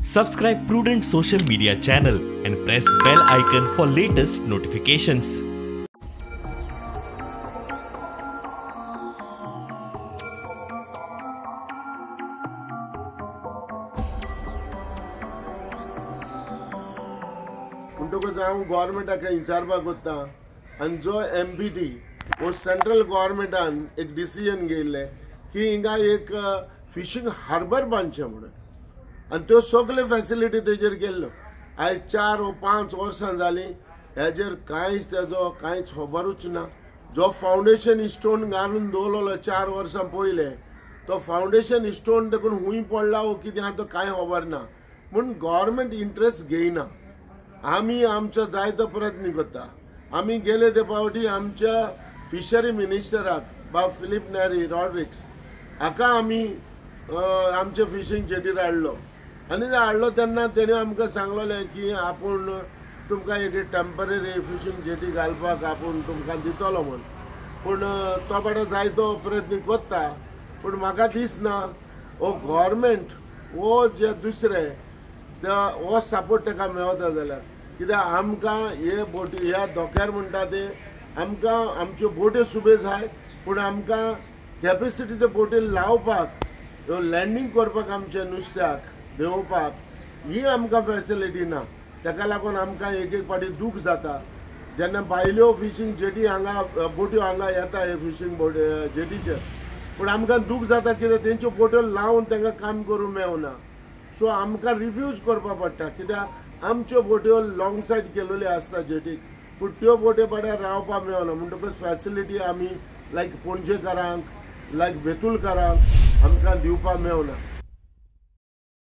Subscribe Prudent Social Media channel and press bell icon for latest notifications. म्हणटकूच हांव गव्हर्मेंटाक विचारपाक वता आनी जो एमपीटी वो सेंट्रल गव्हर्मेंटान एक डिसिजन घेयल्लें की हिंगा एक फिशींग हार्बर बांदचें म्हणून आनी त्यो सगल्यो फॅसिलिटी तेजेर केल्ल्यो. आयज 4 वा 5 वर्सां जालीं हेजेर कांयच तेजो कांयच खबरूच ना. जो फावंडेशन स्टोन घालून दवरलेलो 4 वर्सां पयलें तो फावंडेशन स्टोन देखून हुंय पडला वो कितें आहा तो कांय खबर ना. म्हूण गव्हर्मेंट इंट्रस्ट घेयना. आमी आमचो जायतो प्रयत्न करता. आमी गेले ते फावटी आमच्या फिशरी मिनिस्टराक बाब फिलीप नॅरी रॉड्रिक्स हाका आमी आमच्या फिशींग जेटीर हाडलो आनी हाडलो तेन्ना तेणें आमकां सांगलेलें की आपूण तुमकां एक टेम्पररी फिशींग जेटी घालपाक आपूण तुमकां दितलो म्हूण. पूण तो बाबडो जायतो प्रयत्न करता पूण म्हाका दिसना हो गव्हर्मेंट वो जे दुसरे हो सपोर्ट ताका मेळता जाल्यार कित्याक आमकां हे बोटी ह्या धोक्यार म्हणटा ते आमकां आमच्यो बोट्यो सुबे जाय पूण आमकां कॅपेसिटी ते बोटी लावपाक लँडींग करपाक आमच्या नुस्त्याक देंवोवपाक ही आमकां फॅसिलिटी ना. ताका लागून आमकां एक एक फावटी दूख जाता जेन्ना भायल्यो फिशींग जेटी हांगा बोट्यो हांगा येता हे फिशींग बोट जेटीचेर पूण आमकां दूख जाता कित्याक तेंच्यो बोट्यो लावन तांकां काम करूंक मेळना. सो आमकां रिफ्यूज करपाक पडटा कित्याक आमच्यो बोट्यो लॉंग सायड केल्ल्यो आसता जेटीक पूण त्यो बोट्यो पाड्यार रावपाक मेळना. म्हणटकच फॅसिलिटी आमी लायक पणजेकारांक लायक बेतुलकारांक आमकां दिवपाक मेळना.